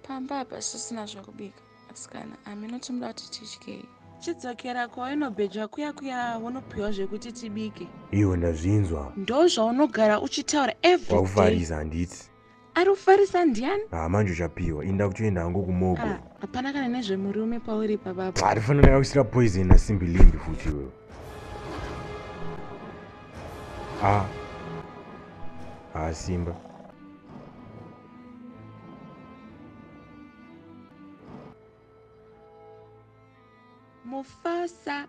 Pamba apa sisina zvekubika asikana hameno tinoda kuti tidyei. Chidzokera kwawainobheja kuya kuya wonopiwa zvekuti tibike. Iwe ndazvinzwa. Ndozvaunogara uchitaura everyday. Wakufarisa handiti? Ari kufarisa ndiani? Ah, manje uchapiwa. Ini ndakutoenda hangu kumogo. Ah, hapana kana nezvemurume pauri pabapo. Harifanira ndakakuisira poison nasimbi limbi futi iwewe. Ah. Ah, Simba. Mufasa.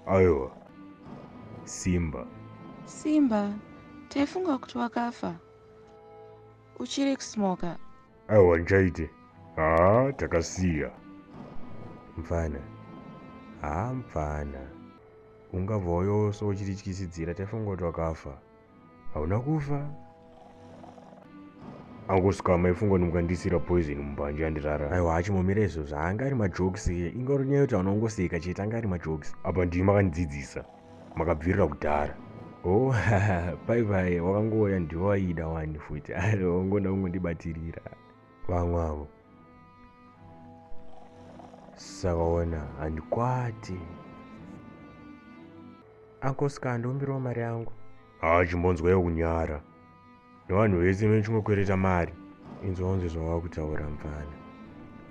Aiwa. Simba. Simba, taifunga kuti wakafa. Uchiri kusmoka. Aiwa ndichaite. Haa takasiya. Mfana. Haa mfana. Ungabva wauyawo uchitityisidzira taifunga kuti wakafa. Hauna kufa. Angosvika maifunga kuti mukandisira poison mumbanje andirara. Aiwa achimomira izvozvo anga ari majokes ingori nyaya yekuti vanongoseka chete anga ari majokes. Apa ndimi makandidzidzisa. Makabvirira kudhara. Oh, pai pai wakangouya ndiwe waida wani futi. Ari wangoda kungondibatirira. Vamwe avo. Saka ona handikwati. Uncle Scar ndombirawo mari yangu. Haa chimbonzwaiwo kunyara. Nevanhu vese mechingokwereta mari. Inzwa unzwe zvawakutaura mfana.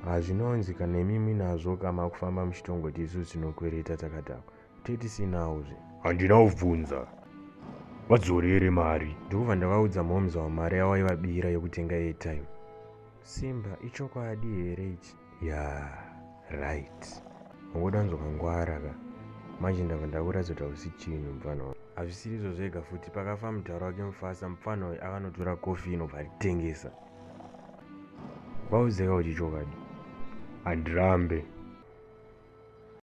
Hazvinonzi kana imi muinazvo ka makufamba muchitongoti isusu tinokwereta takadhakwa. Tetisinawo zve. Handina kubvunza. Vadzorere mari. Ndokubva ndavaudza momz avo mari yawaivabira yekutenga airtime. Simba ichokwadi here ichi? Yaa right. Wangoda kunzi wakangwara ka. Manje ndabva ndakuratidza kuti hausi chinhu mupfana wangu. Hazvisiri izvo zvega futi pakafa mudhara wake Mufasa mupfana uyu akanotora coffee inobva aritengesa. Vaudzeka kuti ichokwadi. Handirambe.